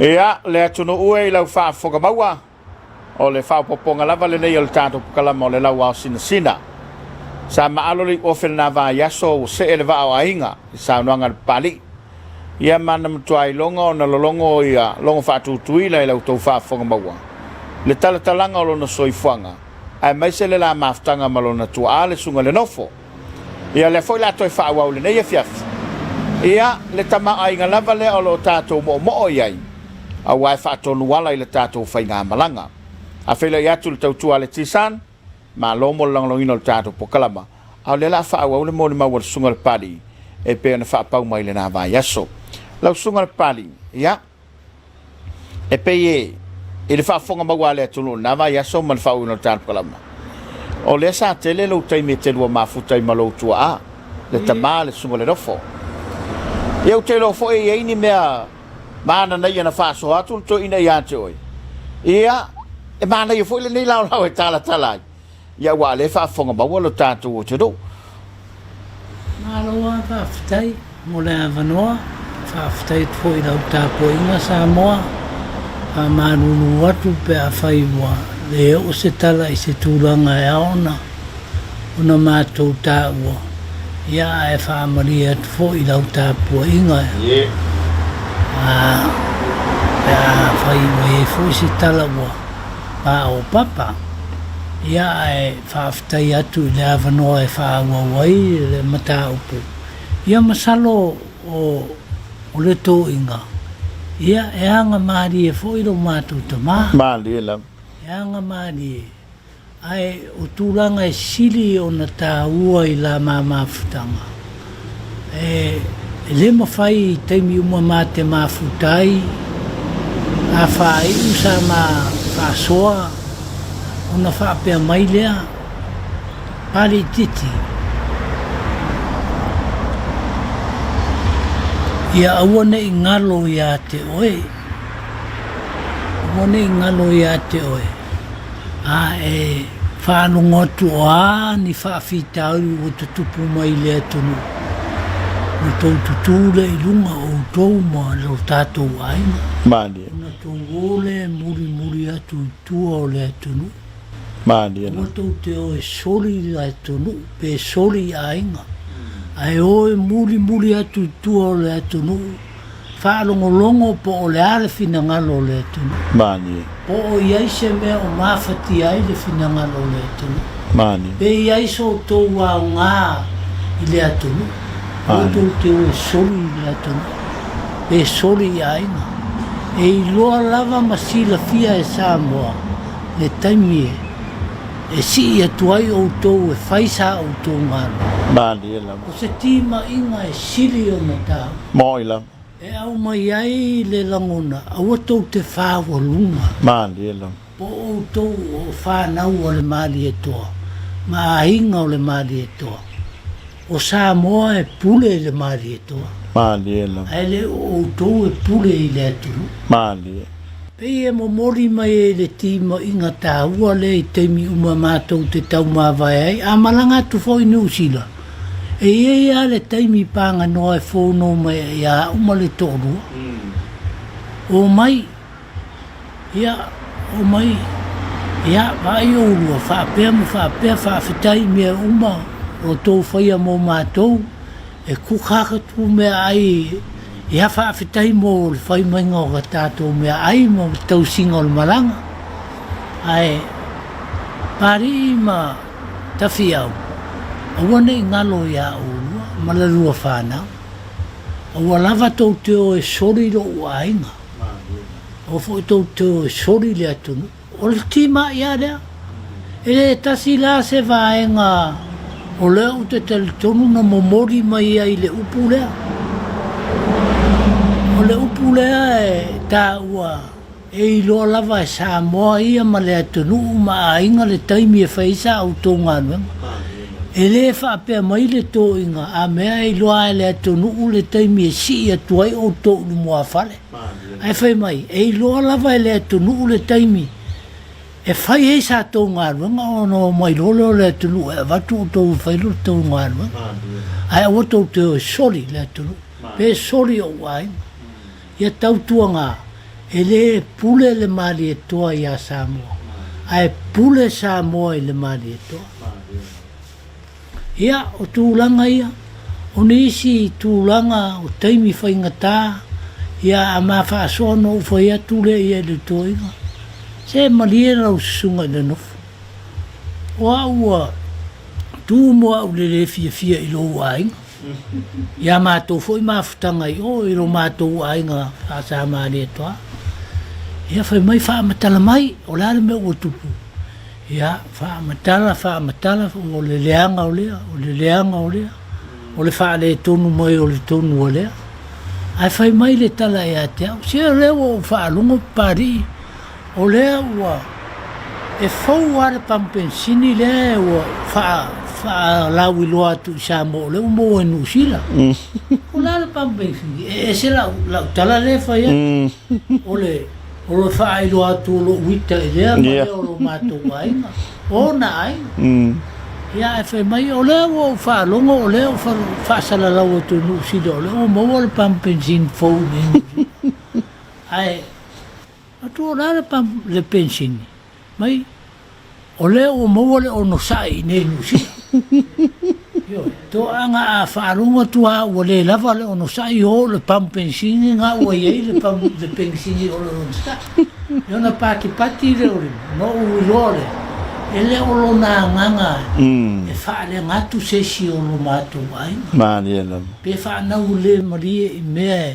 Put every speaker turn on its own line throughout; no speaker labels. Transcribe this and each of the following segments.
Ia, le atunuu e i lau faafofoga maua, o le faaopoopoga lava lenei o le tatou pokalama o le Lauao Sinasina. Sa maalo le iuofe i lena vaiaso ua see le vaa o aiga i saunoaga a le Papalii. Ia ma na matua iloga ona lologo ia logo faatutuila i la outou faafofoga maua le talatalaga o lona soifuaga aemaise le la mafutaga ma lona tuaa le Susuga i le Nofo. Ia lea foi la toe faaauau i lenei afiafi. Ia le tamaoaiga lava lea o lo o tatou moomoo i ai, aua e faatonuala i le tatou faigamalaga. A feiloai atu le tautua a le T-Sun, malo mo le lagolagoina o le tatou pokalama, a o lea la a faaauau le molimau a le Susuga i le Papalii e pei ona faapau mai i lena vaiaso. Lau Susuga i le Papalii, ia, e pei e i le faafofoga maua a le atunuu i lena vaiaso ma le faauuina o le tatou pokalama, o lea sa tele lou taimi e te lua mafuta ai ma lou tuaa, le tama, le Susuga i le Nofo. Ia ou te iloa foi e i ai ni mea mananaia na faasoa atu le toeaina ia te oe. Ia, e manaia foi lenei laolao e talatala ai, ia aua o lea e faafofoga maua lo tatou atunuu.
Malo lava faafetai mo le avanoa, faafetai atu foi i lau tapuaiga Samoa. Faamalulu atu pe afai ua le oo se tala i se tulaga e ao ona ona matou taua, ia ae faamalie atu foi i lau tapuaiga, a pe afai ua i ai foi se tala ua paopapa, ia ae faafetai atu i le avanoa e faaauau ai le mataupu. Ia masalo o o le toeaina, ia e aga malie foi lo matou tama.
Malie lava.
E aga malie. Ae o tulaga e sili ona taua i la ma mafutaga, e le mafai i taimi uma ma te mafuta ai, a faaiu sa ma faasoa ona faapea mai lea, Paliititi, ia aua ne i galo ia te oe, aua ne i galo ia te oe. A e faalogo atu o a ni faafitauli ua tutupu mai i le atunuu, ona tou tutū lea i luga o outou ma lo tatou aiga,
Malie.
ona tou o lea e mulimuli atu i tua o le atunuu.
Malie.
Aua tou te o e soli i le atunuu pe soli i aiga, ae o e mulimuli atu i tua o le atunuu, Faalogologo po o le a le finagalo o le atunuu.
Malie.
Po o i ai se mea o mafatia ai le finagalo o le atunuu.
Malie.
Pe i ai so outou aoga i le atunuu. Aua tou te o e soli i le atunuu, pe soli i aiga. E iloa lava ma silafia e Samoa le taimi e sii atu ai outou e fai sa outou galuega.
Malie lava.
O se timaiga e sili ona taua.
Moi lava.
E aumai ai le lagona, aua tou te faualuga.
Malie lava.
Po o outou o fanau a le Malietoa ma aiga o le Malietoa. O Samoa e pule i le Malietoa.
Malie lava.
Ae le o outou e pule i le atunuu.
Malie.
Pei e momoli mai ai le timaiga taua lea i taimi uma matou te taumavae ai, a malaga atu foi i Niu Sila, e i ai lava le taimi paganoa e fono mai ai ia au ma le toalua. Omai, ia, omai, ia, vaai oulua, faapea ma faapea, faafetai i mea uma o tou faia mo matou, E kuka atu meaai ia faafetai mo le fai maiga o ka tatou meaai ma le tausiga o le malaga. Ae Palii ma Tafiau, aua ne i galo ia oulua ma la lua fanau. Aua lava tou te o e soli lou aiga. Aua foi tou te o e soli le atunuu. O le timai lava lea. E le tasi la se vaega o lea ou te talitonu na momoli mai ai le upu lea. O le upu lea e taua e iloa lava e Samoa ia ma le atunuu ma aiga le taimi e fai ai sa outou galuega. E le faapea mai le toeaina a mea e iloa lava e le atunuu le taimi e sii atu ai outou i le muafale. Ae fai mai, e iloa lava e le atunuu le taimi e fai ai sa tou galuega ona omai loa lea o le atunuu e avatu outou e fai lo tou galuega. Ae aua tou te o e soli le atunuu, pe soli ou aiga. Ia tautuana, E le pule le Malietoa iā Samoa, ae pule Samoa i le Malietoa. Ia, o tulaga ia, o nisi tulaga o taimi faigata, ia a ma faasoa ona ou fai atu lea ia i le toeaina, se malie lau susuga i le nofo. O au ua tu mo au i le le fiafia i lou aiga, i a matou foi mafutaga i o i lo matou aiga faa-Sa Malietoa. Ia fai mai faamatala mai, o le a le mea ua tupu? Ia, faamatala, faamatala, o le leaga o lea, o le leaga o lea, o le faaletonu mai o le tonu a lea. Ae fai mai le tala ia te au, se o lea ua ou faalogo Papalii, o lea ua e fou lava le pamu penisini lea ua faalauiloa atu i Samoa o lea ua maua i Niu Sila. O le a le pamu penisini? E ese lau, lau tala lea e fai atu. O le O le faailoa atu o lou ita i lea ma lea o lo matou aiga, o ona aiga. Ia ae fai mai, o lea ua ou faalogo, o lea ua faasalalau atu e Niu Sila, o lea ua maua le pamu penisini fou i Niu Sila. Ae atu o le a le pamu, le penisini? Mai, o lea ua maua le onosai i inei i Niu Sila. Ioe, toaga a faalogo atu lava ua le lava le onosai, o le pamu penisini na ua i ai le pamu le penisini o le onosai. Ia ona patipati lea o lima, ona ou iloa lea, e le o lona agaga e faaleaga atu se isi o lo matou aiga.
Malie lava.
Pe faanau le malie i mea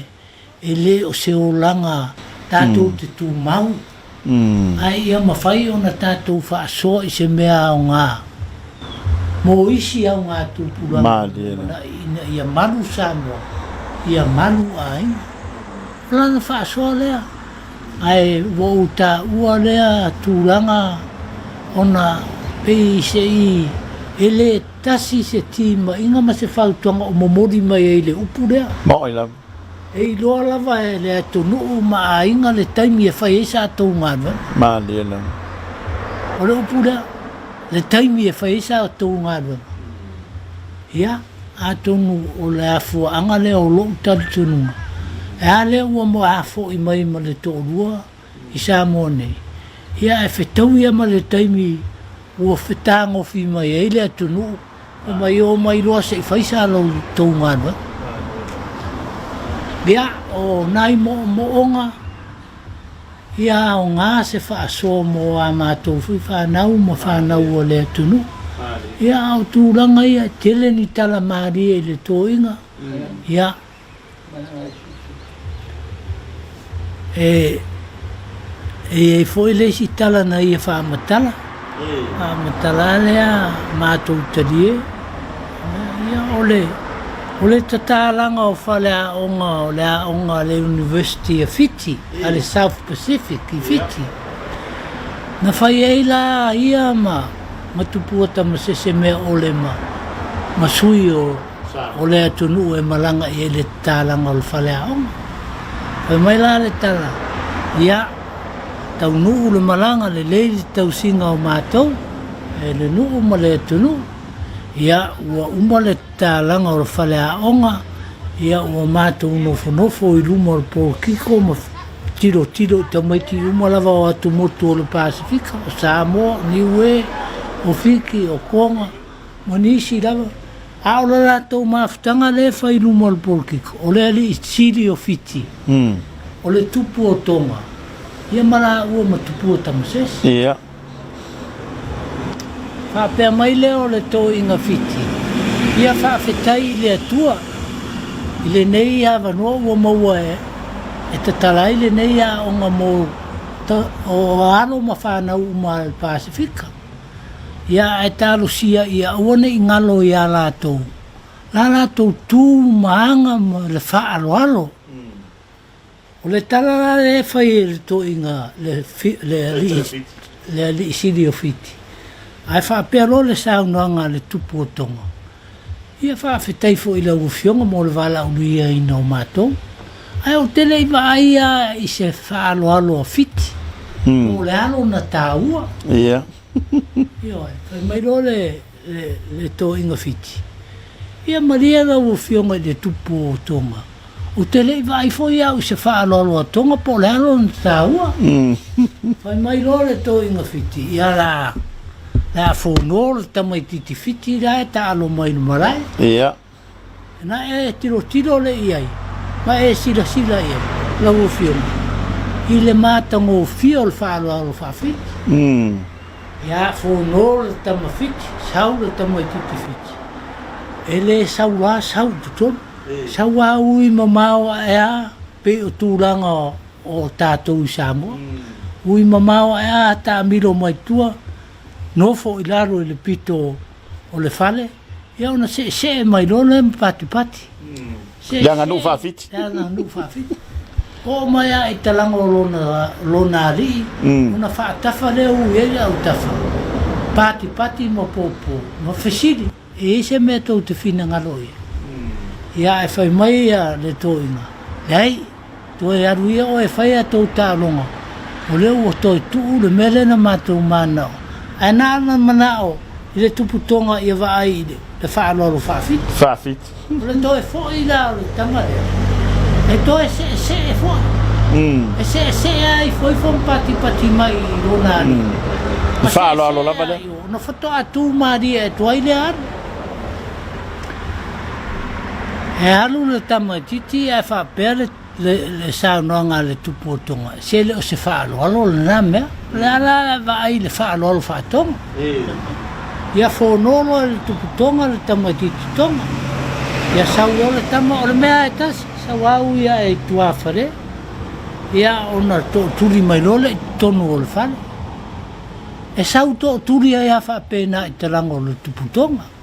e le o se olaga tatou te tumau, ae ia mafai ona tatou faasoa i se mea aoga mo isi aoga tupulaga i le lumanai ina ia malu Samoa, ia malu aiga. O lana faasoa lea, ae ua ou taua lea tulaga ona pei se i e le tasi se timaiga ma se fautuaga o momoli mai ai le upu lea.
Maoi lava.
E iloa lava e le atunuu ma aiga le taimi e fai ai sa tou galuega.
Malie lava.
O le upu lea, le taimi e fai ai sa tou galuega. Ia, atonu o le afuaaga lea o lou talitonuga, e a lea ua moafo'i mai ma le toalua i Samoa nei, ia ae fetaui lava ma le taimi ua fetagofi mai ai le atunuu, Fai mai, O mai loa se i fai sa lo tou galuega. Ia, o nai moomooga, ia aoga se faasoa mo a matou foi fanau ma fanau a le atunuu. Ia, a o tulaga ia, e tele ni tala malie i le toeaina, ia, E i ai foi le isi tala na ia faamatala, faamatala lava lea matou talie, ia o le, o le tatalaga o faleaoga o le aoga a le University a Fiti, a le South Pacific i Fiti, na fai ai la ia ma ma Tupua Tamasese Meaole ma ma sui o o le atunuu e malaga i ai le tatalaga o le faleaoga. Fai mai la le tala, Ia, taunuu le malaga lelei le tausiga o matou e le nuu ma le atunuu. Ia, ua uma le tatalaga o le faleaoga, ia ua matou nofonofo i luma o le polokiko ma tilotilo i tamaiti uma lava o atumotu o le Pasefika, o Samoa, o Niue, o Fiti, o Tonga, ma nisi lava. A o le latou mafutaga lea e fai i luma o le polokiko, o le alii sili o Fiti, o le tupu o Tonga, ia ma laua ma Tupua Tamasese.
Ia.
Faapea mai lea o le toeaina Fiti, Ia faafetai i le Atua i lenei avanoa ua maua e tatala ai lenei aoga mo o alo ma fanau uma a le Pasefika. Ia ae talosia ia aua ne i galo iā latou la latou tu ma aga ma le faaaloalo. O le tala la lea e fai e le toeaina le le alii le alii sili o Fiti, ae faapea loa le saunoaga a le tupu o Tonga, Ia faafetai foi i lau Afioga mo le valaauliaina o matou, ae ou te le i vaai lava i se faaaloalo a Fiti, po o le a lona taua.
Ia.
Ioe, fai mai loa le, le, le toeaina Fiti, Ia malie lau Afioga i le tupu o Tonga. Ou te le i vaai foi au i se faaaloalo a Tonga po o le a lona taua. Fai mai loa le toeaina Fiti, ia la, le a fono le tamaitiiti Fiti la e taalo mai i le malae.
Ia.
Na e tilotilo le i ai ma e silasila i ai, lau Afioga, i le matagofie o le faaaloalo faa-Fiti. Ia fono le tama Fiti, sau le tamaitiiti Fiti. E le sau lava sau i totonu. Sau a ui mamao ae a, pei o tulaga o tatou i Samoa. Ui mamao ae a taamilo mai tua, nofo i lalo i le pito o le fale, ia ona seesee mai loa lea ma patipati.
Seesee. Le aganuu faafiti.
Le aganuu faafiti. Oo mai lava i talaga o lona, lona alii, ona faatafa lea ui ai le autafa, patipati ma pōpō, ma fesili. E i ai se mea tou te finagalo i ai? Ia, ae fai mai ia le toeaina, Leai, toe alu ia oe e fai a tou taaloga, o lea ua toe tuu le mea lea na matou manao. Ae na ona manao i le tuputoga ia vaai i le faaaloalo faafiti.
Faafiti.
O le toe foi la o le tama lea, e toe seesee foi. E seesee lava ifoifo ma patipati mai i lona alii.
Le faaaloalo lava lea.
Ona faatoa tu malie atu ai lea alu. E alu le tamaitiiti ae faapea le, le, le saunoaga a le tupu o Tonga, se le o se faaaloalo lena mea. O le a la e vaai i le faaaloalo faa-Tonga? Ia fono loa e le tupu Tonga le tamaitiiti Tonga. Ia sau loa le tama, o le mea lava e tasi, sau lava ui ae i tuafale, ia ona tootuli mai loa lea i totonu o le fale. E sau tootuli ai lava faapena i talaga o le tupu Tonga.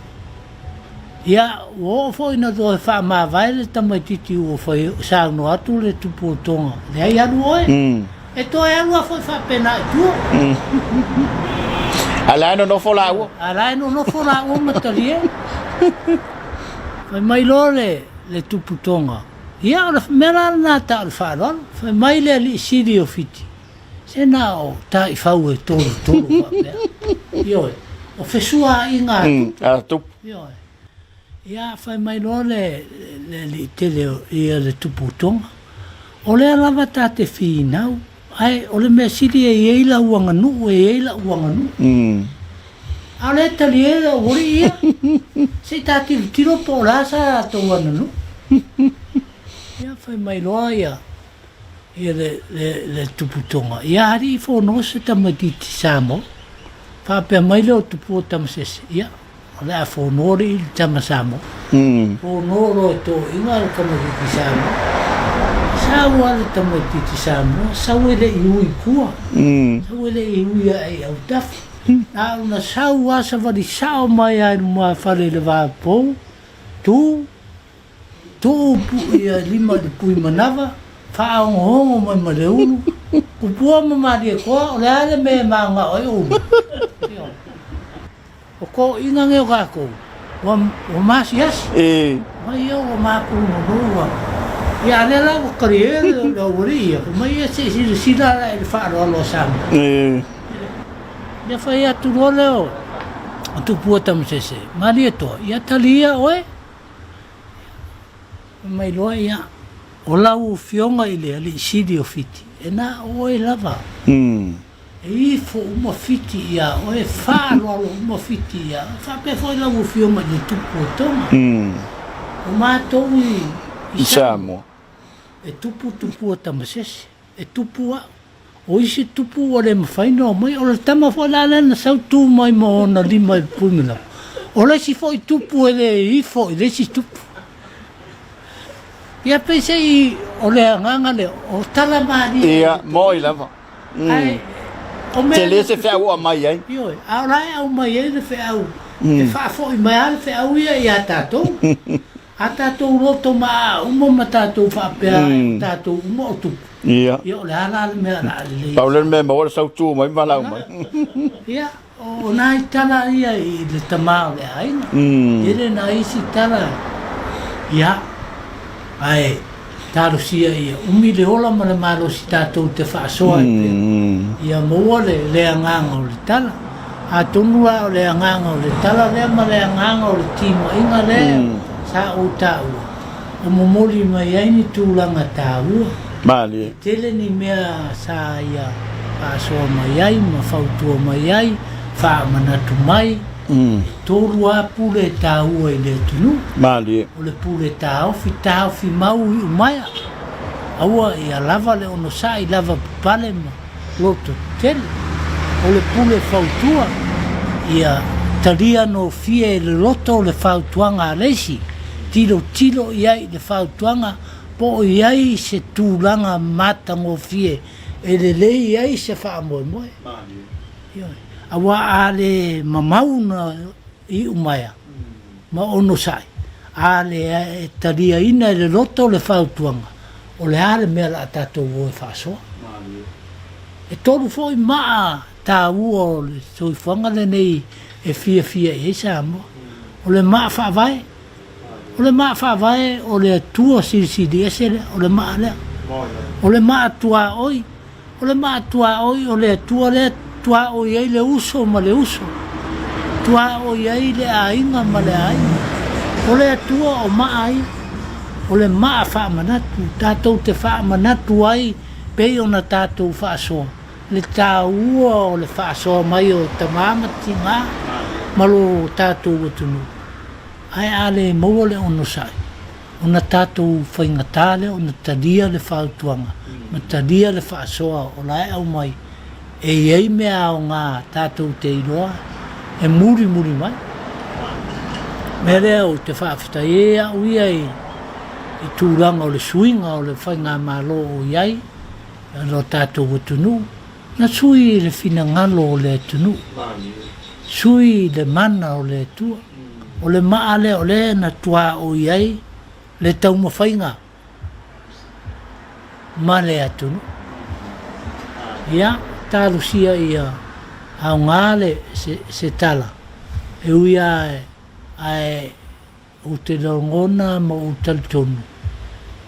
Ia, ua oo foi ina toe faamavae le tamaitiiti ua fai, saunoa atu le tupu o Tonga, leai alu oe. E toe alu lava foi faapena i tua.
A la e nonofo laua.
A la e nonofo laua ma talie. Fai mai loa le, le tupu Tonga, ia o le mea la lena ta o le faaaloalo. Fai mai le alii sili o Fiti, Se na o taifau e tolotolo faapea. Ioe, o fesuaaiga a tupu.
A tupu.
Ioe. Ia, fai mai loa le, le alii tele o, ia le tupu Tonga, o lea lava ta te finau, ae o le mea sili e i ai lau aganuu e i ai la'u aganuu. A o lea e talie la'u alii ia, se i ta tilotilo po o le a sa latou aganuu. Ia, fai mai loa ia, Ia le, le, le tupu Tonga. Ia alii fono se tamaitiiti Samoa. Faapea mai lea o Tupua Tamasese, ia, o le a fono alii le tama Samoa. Fono loa e toeaiina le tamaitiiti Samoa. Sau lava le tamaitiiti Samoa, sau e le i ui i tua. Sau e le i ui ae i autafa. Na ona sau lava savali sao mai lava i lumafale i le vapou, tu, Tuu ia lima i le pui manava, faaogohogo mai ma le ulu, kupua ma malie koa, o le a le mea e maogao ai oulua? Ioe. O toʻiga nei o tatou, ua, ua masiasi. Mai ia ua mapunono ua. Ia a lea la ua talie le aualii ia, fai mai ia se i silasila la i le faaaloalo a Samoa. Ia fai atu loa lea o Tupua Tamasese, malie toa, ia talia oe. Fai mai loa ia, O lau Afioga i le Alii Sili o Fiti, e na o oe lava. E ifo uma Fiti iā oe, e faaaloalo uma Fiti iā oe, faapea foi lau Afioga i le Tupu o Tonga. O matou i Samoa, e tupu Tupua Tamasese, e tupu au. O isi tupu ua le mafai ona omai, o le tama foi la lea na sau tu mai ma ona lima i le puimalawa. O le isi foi tupu e le ifo i le isi tupu. Ia peiseai o le agaga lea, o tala malie.
Ia, moi lava.
Ae, o mea...
Tele se feau o aumai ai.
Ioe, a o la e aumai ai le feau, e faafoi mai lava le feau ia ia tatou. A tatou loto maaa uma ma tatou faapea o tatou uma o tupu.
Ia.
Ia o le a la le mea o le a lelei.
Pau lea le mea e maua le sau tu mai ma valaau mai.
Ia, o nai tala ia i le tama o le aiga. Tele nai isi tala, ia, ae talosia ia umi le ola ma le malosi tatou te faasoa ai pea. Ia maua le, le agaga o le tala. Atonu la o le agaga o le tala lea ma le agaga o le timaiga lea sa ou taua. O momoli mai ai ni tulaga taua.
Malie.
E tele ni mea sa ia faasoa mai ai ma fautua mai ai, faamanatu mai. E tolu a pule e taua i le atunuu.
Malie.
O le pule taofi, taofi mau i umaea. Aua ia lava le onosai lava papale ma loto tele. O le pule fautua, ia talia nofie e le loto le fautuaga a le isi, tilotilo i ai i le fautuaga po o i ai se tulaga matagofie e lelei ai se faamoemoe. Ioe. Aua a le mamau na iumaea ma onosai, a le taliaina e le loto le fautuaga, o le a le mea o le a tatou o e faasoa? E tolu foi maa taua o le soifuaga lenei e fiafia i ai Samoa. O le maa faavae, o le maa faavae o le Atua Silisili Ese lea, o le maa lea. O le maa tuaoi, O le maa tuaoi o le Atua lea tuaoi ai le uso ma le uso, tuaoi ai le aiga ma le aiga. O le Atua o maa ia, o le maa faamanatu, tatou te faamanatu ai pei ona tatou faasoa le taua o le faasoa mai o tama ma tina ma lo tatou atunuu. Ae a le maua le onosai, Ona tatou faigata lea ona talia le fautuaga ma talia le faasoa o la e aumai e i ai mea aoga tatou te iloa e mulimuli mai. O le mea lea ou te faafetai ai au ia i tulaga o le suiga o le faigamalo o i ai i lo tatou atunuu, na sui i le finagalo o le atunuu, sui i le mana o le Atua. O le maa lea o lea na tuaoi ai le taumafaiga ma le atunuu. Ia, talosia ia aoga le se, se tala, e ui lava ae ou te lagona ma ou talitonu,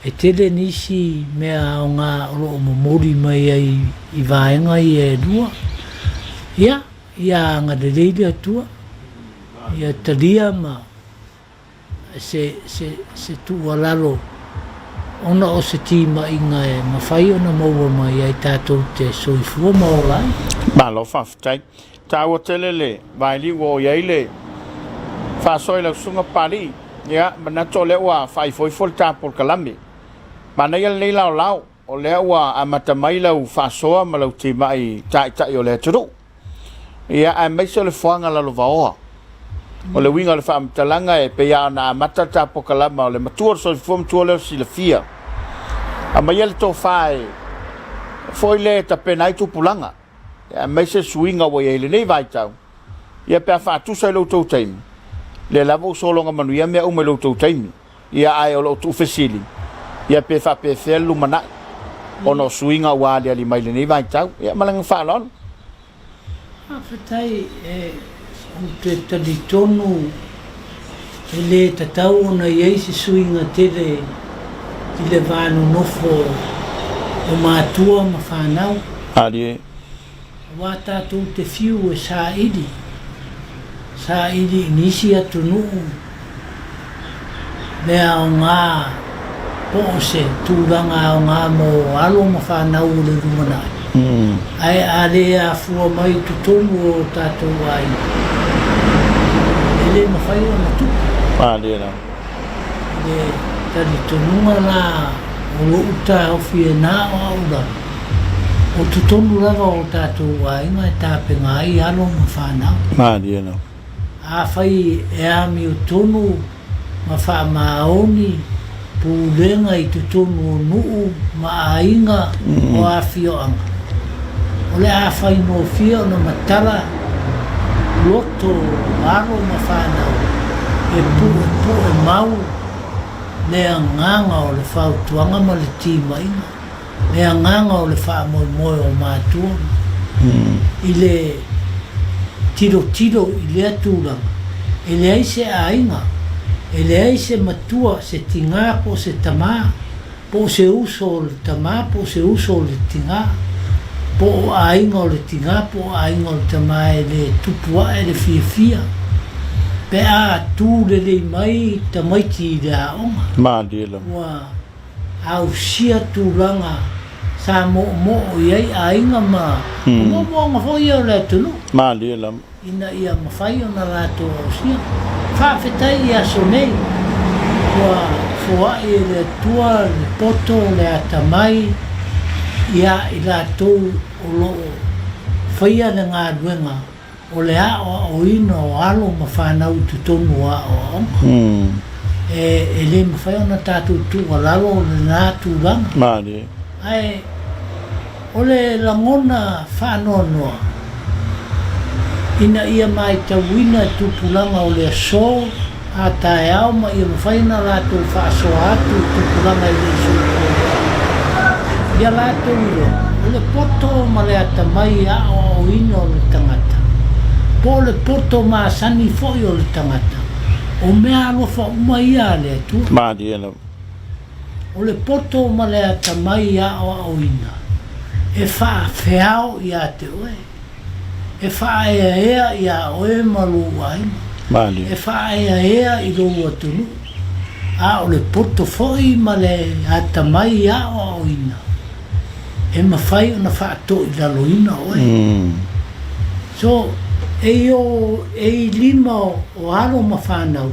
e tele nisi mea aoga o lo o momoli mai ai i vaega ia e lua. Ia, ia agalelei le Atua. Ia talia ma se, se, se tuualalo ona o se timaiga e mafai ona maua mai ai tatou te soifua ma ola ai.
Malo faafetai. Taua tele le vailiu ua oo i ai le faasoa i lau susuga Papalii. Ia, manatu o lea ua faaifoifo le ta polokalame. Manaia lenei laolao, o lea ua amata mai lau faasoa ma lau timai taitai o le atunuu. Ia, aemaise o le foaga lalovaoa. O le uiga o le faamatalaga e pei lava ona amata le ta polokalama o le matua o le soifua matua lea o le silafia. Aumaia le tofa e foi lea e tapena ai tupulaga, aemaise suiga ua i ai i lenei vaitau. Ia pe a faatusa i lo outou taimi, lea lava ua sologa manuia mea uma i lo outou taimi. Ia ae o lo o tuufesili, ia pe faapefea le lumanai ona o suiga ua aliali mai i lenei vaitau. Ia ma le agaga faaaloalo.
Faafetai e ou te talitonu e le tatau ona i ai se suiga tele i le va nonofo o matua ma fanau.
Alie.
Aua tatou te fiu e saili, saili i nisi atunuu mea aoga po o se tulaga aoga mo alo ma fanau o le lumanai. Ae a le afua mai i totonu o o tatou aiga, e le mafai ona tupu. I le talitonuga la o lou taofi e na o au lava, O totonu lava o tatou aiga e tapena ai alo ma fanau.
Malie lava.
Afai e amiotonu ma faamaoni pulega i totonu o nuu ma aiga o afioaga, o le a faigofie ona matala loto o alo ma fanau e puepue mau le agaga o le fautuaga ma le timaiga. Le agaga o le faamoemoe o matua i le tilotilo i lea tulaga, e leai se aiga, e leai se matua, se tigā po o se tamā, po o se uso o le tamā po o se uso o le tigā, po o aiga o le tigā po o aiga o le tamā e le tupu ae le fiafia. Pe a tu lelei mai tamaiti i le aoga.
Malie lava.
Ua ausia tulaga sa moomoo i ai aiga ma moomooga foi ia o le atunuu.
Malie lava.
Ina ia mafai ona latou ausia. Faafetai i aso nei, ua foai e le Atua le poto o le atamai ia i latou o lo o faia le galuega o le aoaoina o alo ma fanau i totonu o aoaoga. E le mafai ona tatou tuualalo lena tulaga. Ae o le lagona faanoanoa ina ia maitauina tupulaga o le aso a taeao ma ia mafai ona latou faasoa atu i tupulaga e le i soifua mai. Ia latou iloa, o le poto ma le atamai aoaoina o le tagata, po o le poto masani foi o le tagata, o mea alofa uma ia a le Atua.
Malie lava.
O le poto ma le atamai aoaoina e faafeao ia te oe. E faaeaea iā oe ma lou aiga. E faaeaea i lou atunuu. A o le poto foi ma le atamai aoaoina, e mafai ona faatoilaloina oe. So, e i o, e i lima o alo ma fanau,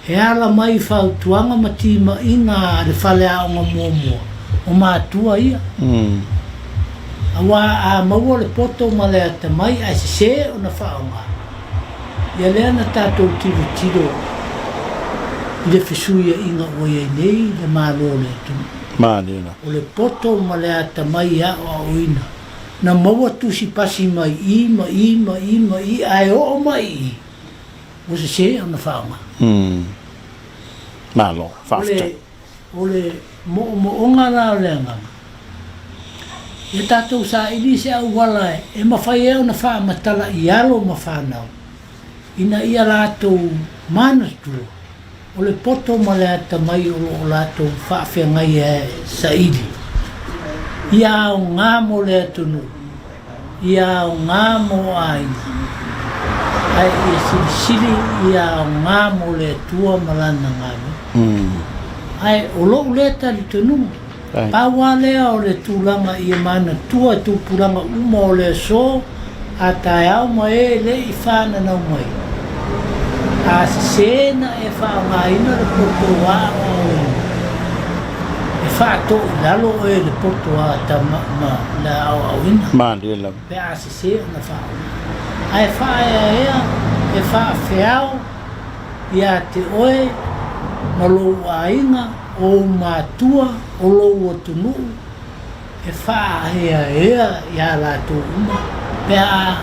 E ala mai i fautuaga ma timaiga a le faleaoga muamua o matua ia. Aua a maua le poto ma le atamai ae sese ona faaaoga, ia lea na tatou tilotilo i le fesuiaiga ua i ai nei le Malo o le atunuu. O le poto ma le atamai aoaoina na maua tusi pasi mai i ma i ma i ma i ae oo mai i i. Ua sese ona faaaoga.
Malo, faafetai.
O le moomooga la o le agaga, ia tatou saili se auala e mafai ai ona faamatala i alo ma fanau, ina ia latou manatua O le poto ma le atamai o lo o latou faafeagai e saili, ia aoga mo le atunuu, ia aoga mo aiga, ae ia silisili ia aoga mo le Atua ma Lana galuega. Ae o lou lea talitonuga, Pau lava lea o le tulaga ia manatua tupulaga uma o le aso a taeao ma e le i fananau mai. A sese na e faaaogaina le poto aoaoina, e faatoo i lalo oe i le poto a tama ma le aoaoina.
Malie lava.
Pe a sese ona faaaoga. Ae faaeaea e faafeao ia te oe ma lou aiga o ou matua, o lou atunuu, e faaeaea iā latou uma pe a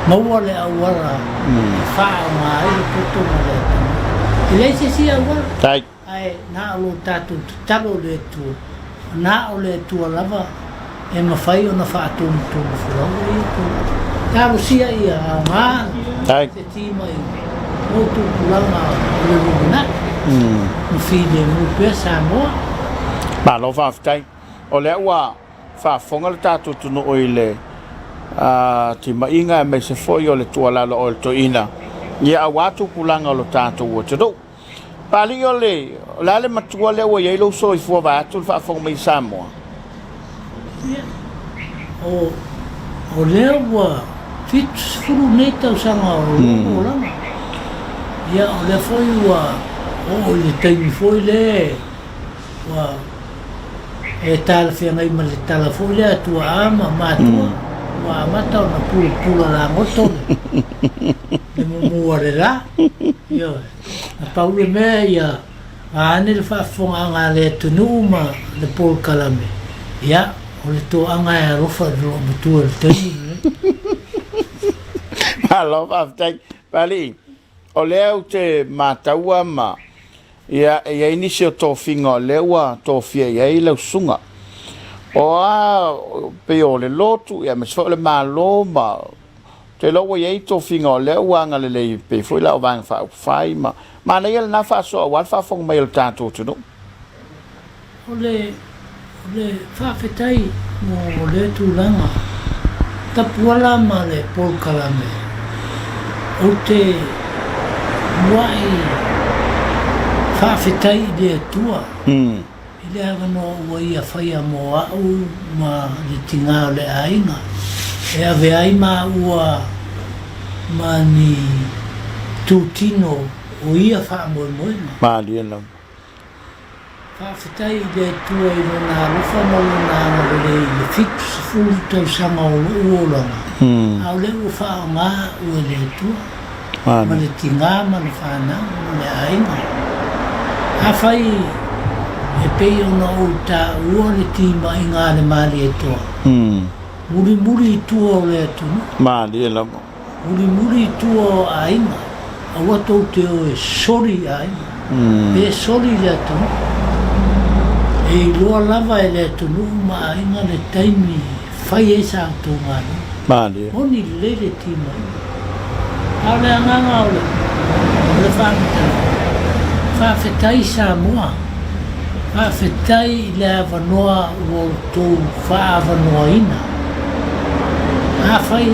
maua le auala e faaaoga ai le poto ma le atunuu. E leai se isi auala, ae na o lo tatou tatalo i le Atua, na o le Atua lava e mafai ona faatonutonufolau ia tulaga. Talosia ia aoga se timaiga mo tupulaga o le lumanai ma filemu pea Samoa.
Malo faafetai. O lea ua faafofoga le tatou atunuu i le timaiga aemaise foi o le tuualalo a oe le toeaina ia aua tupulaga o lo tatou atunuu. Papalii o le, o le a le matua lea ua i ai lou soifua vaeatu le faafofoga mai a Samoa?
Ia, o, o lea ua 70 nei tausaga o lou olaga. Ia, o lea foi ua oo i le taimi foi lea ua e talafeagai ma le tala foi lea a tuaa ma matua, ua amata ona pulapula lagoto le, le mumu a le la. Ioe. Na pau le mea ia vaeane le faafofogaaga a le atunuu ma le polokalame, ia, o le toaga e alofa i le loomatua i le taimi lenei.
Malo faafetai. Papalii, o lea ou te mataua ma, ia, e i ai nisi o tofiga o lea ua tofia i ai lau susuga. O a, pei o le lotu, ia, aemaise foi o le Malo ma Ou te iloa ua i ai tofiga o lea ua agalelei pei foi la o Vaega Faaupufai ma manaia lena faasoa aua le faafofoga mai o le tatou atunuu.
O le o le faafetai mo lea tulaga tapuala ma le polokalame ou te. Mua'i faafetai i le Atua i le avanoa ua Ia faia mo a'u ma le tigā o le aiga e ave ai māua ma ni tūtino o ia faamoemoega.
Malie lava.
Faafetai i le Atua i Lona alofa ma Lona agalelei i le 70 tausaga o lo'u olaga, a o lea ua faaaoga a'u e le Atua, ma le tigā ma le fanau ma le aiga. Afai e pei ona ou taua le timaiga a le Malietoa, mulimuli i tua o le atunuu, Mulimuli i tua o aiga, aua tou te o e soli i aiga, pe soli i le atunuu. E iloa lava e le atunuu ma aiga le taimi e fai ai sa outou galuega. Moni lelei le timaiga. A o le agaga o le faamatalaga, faafetai Samoa, faafetai i le avanoa ua outou faaavanoaina. Afai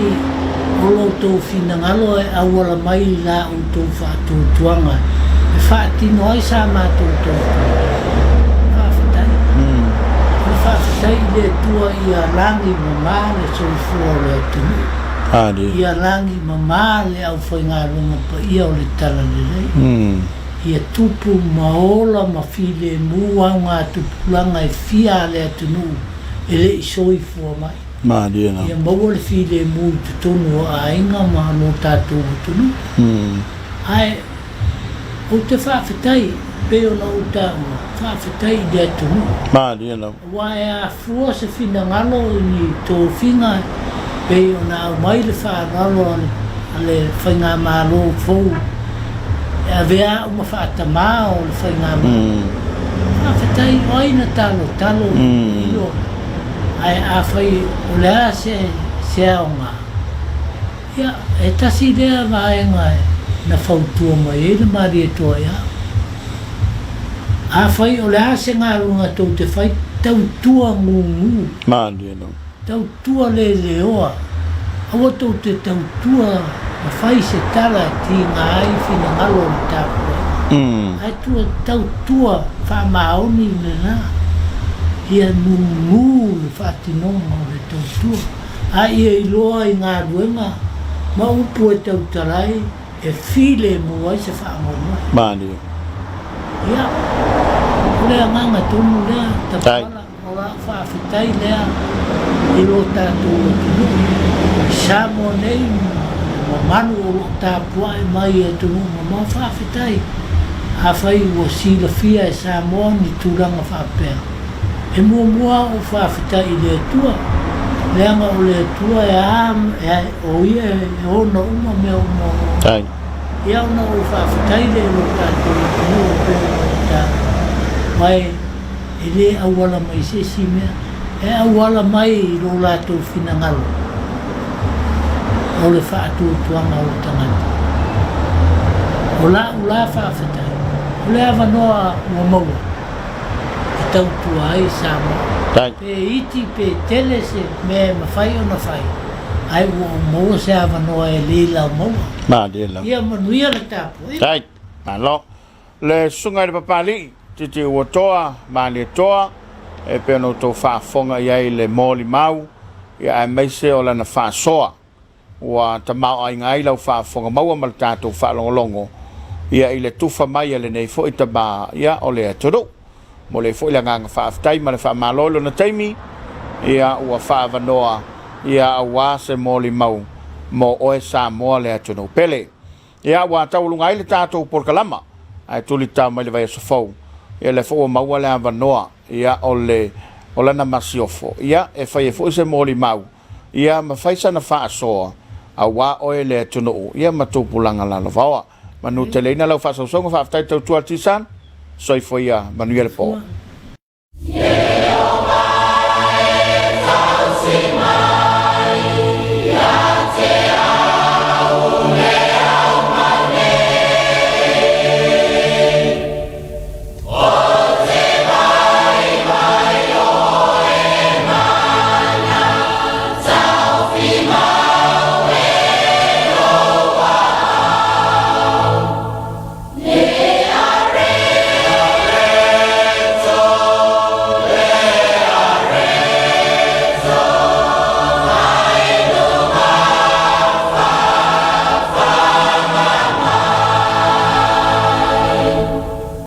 o lo outou finagalo e auala mai i la outou faatuatuaga e faatino ai sa matou tautua, faafetai. O le faafetai i le Atua ia lagi mama le soifua o le atunuu, ia lagi mama le aufaigaluega paia o le Talalelei, ia tupu ma ola ma filemu aogatupulaga e fia a le atunuu e le i soifua mai.
Malie lava.
Ia maua le filemu i totonu o aiga ma lo tatou atunuu. Ae ou te faafetai, pei ona ou taua, faafetai i le atunuu.
Malie lava.
Aua e afua se finagalo i ni tofiga pei ona aumai le faaaloalo a le Faigamalo fou e avea au ma faatamā o le Faigamalo. Faafetai o ai na talotalo i le ae afai o le a se aoga, ia, e tasi lea vaega na fautua mai ai le Malietoa ia au. Afai o le a se galuega tou te fai, tautua gūgū. Tautua leleoa, aua tou te tautua ma fai se tala e tiga ai finagalo o le tapuaiga, ae tua tautua faamaoni lena, ia nunu le faatinoga o le tautua, a ia iloa i galuega ma upu e tautala ai e filemu ai se faamoemoe.
Malie.
Ia, o le agaga tonu lea, Tapuala. O lau faafetai lea i lo tatou atunuu i Samoa nei ma le mamalu o lo o tapuai mai i atunuu mamao. Faafetai. Afai ua silafia e Samoa ni tulaga faapea, e muamua ou faafetai i le Atua, leaga o le Atua e a, o Ia e ona uma mea uma o lo o i ai. Ia ona ou faafetai lea i lo tatou atunuu e pei ona ou taua. Aua e. E le auala mai i se isi mea, e auala mai i lo latou finagalo o le faatuatuaga o le tagata. O la'u la faafetai, o le avanoa ua maua e tautua ai Samoa. Pe iti pe tele se mea e mafai ona fai, ae ua ou maua se avanoa e le laumaua. Ia manuia le tapuaiga.
Malo. Le Susuga i le Papalii, Titiuatoa, Malietoa, e pei ona outou faafofoga i ai i le molimau, ia aemaise o lana faasoa ua tamaoaiga ai lau faafofoga maua ma le tatou faalogologo ia i le tufa mai a lenei foi tama ia o le atunuu. Momoli ai foi le agaga faafetai ma le faamalo i lona taimi ia ua faaavanoa ia aua se molimau mo oe Samoa le atunuu pele. Ia, ua taualuga ai le tatou polokalama, ae tuli tatao mai le vaiaso fou. Ia, lea foi ua maua le avanoa, ia, o le, o lana masiofo, ia, e fai ai foi se molimau, ia, ma fai sana faasoa, aua oe le atunuu, ia, ma tupulaga lalovaoa. Manuteleina lau faasausauga, faafetai tautua le T-Sun, soifua ia, manuia le po.